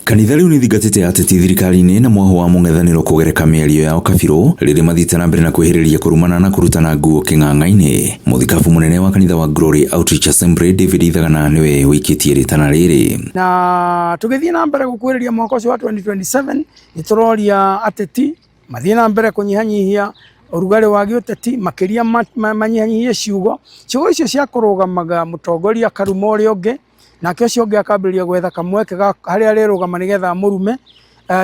Kanitha rĩu nĩthingatĩte ateti thirikari-inĩ na mwahũ wa mũng'ethanĩro kũgereka mĩario yao kabirũ rĩrĩ mathiĩte na mbere na kwĩhĩrĩria kũrumana na kũrutana nguo kĩng'ang'a-inĩ. Mũthikabu mũnene wa kanitha wa Glory Outreach Assembly David Ithagana nĩwe ũikĩtie rĩtana rĩrĩ. Na tũgĩthiĩ na mbere gũkuhĩrĩria mwaka ũcio wa 2027, nĩ tũroria ateti mathiĩ na mbere kũnyihanyihia ũrugarĩ wa gĩũteti, makĩria manyihanyihie ciugo. Ciugo icio cia kũrũgamaga mũtongoria akaruma ũrĩa ũngĩ, nake ũcio ũngĩ akambĩrĩria gwetha kamweke ga harĩa arĩrũgama nĩgetha amũrume.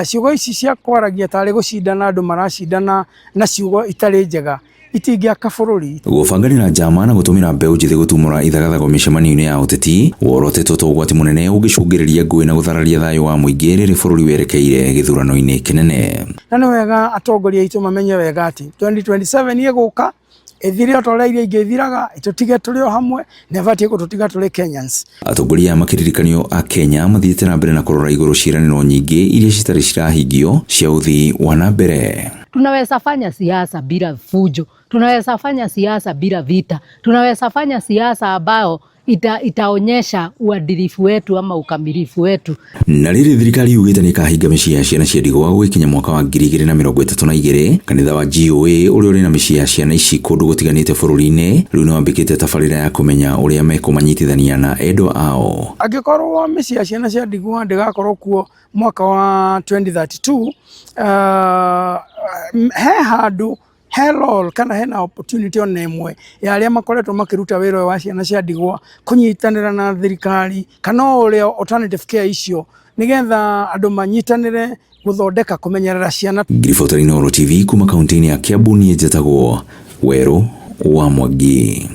Ciugo ici cia kwaragia tarĩ gũcindana andũ maracindana na ciugo itarĩ njega itingĩaka bũrũri. Gũbanganĩra njama na gũtũmĩra mbeũ njĩthĩ gũtumũra ithagathago mĩcemanio-inĩ ya ũteti worotetwo ta ũgwati mũnene ũngĩcũngĩrĩria ngũĩ na gũthararia thayũ wa mũingĩ rĩrĩ bũrũri werekeire gĩthurano-inĩ kĩnene. Na nĩ wega atongoria aitũ mamenye wega atĩ 2027 ĩgũka ĩthire o ta ũrĩa iria ingĩ ithiraga, ĩtũtige tũrĩ o hamwe, na ĩbatiĩ gũtũtiga tũrĩ Kenyans. Atongoria aya makĩririkanio a Kenya mathiĩte na mbere na kũrora igũrũ ciĩranĩro nyingĩ iria citarĩ cirahingio cia ũthii wa na mbere. Tunaweza fanya siasa bila fujo, tunaweza fanya siasa bila vita, tunaweza fanya siasa ambayo itaonyesha uadilifu wetu ama ukamilifu wetu. Na rĩrĩ thirikari yugĩte nĩ ĩkahinga mĩciĩ ya ciana cia ndigwa gũgĩkinya mwaka wa 2032, kanitha wa GOA ũrĩa ũrĩ na mĩciĩ ya ciana ici kũndũ gũtiganĩte bũrũri-inĩ rĩu nĩ wambĩkĩte tabarĩra ya kũmenya ũrĩa mekũmanyitithania na endwa ao. Angĩkorwo mĩciĩ ya ciana cia ndigwa ndĩgakorwo kuo mwaka wa 2032, he handũ he role kana hena opportunity ona ĩmwe ya arĩa makoretwo makĩruta wĩra ũyũ wa ciana cia ndigwa kũnyitanĩra na thirikari kana o ũrĩa alternative care icio nĩgetha andũ manyitanĩre gũthondeka kũmenyerera ciana. Ngiribota Inooro TV kuma kaunti-inĩ ya Kiambu, niĩ njĩtagwo Werũ wa Mwangi.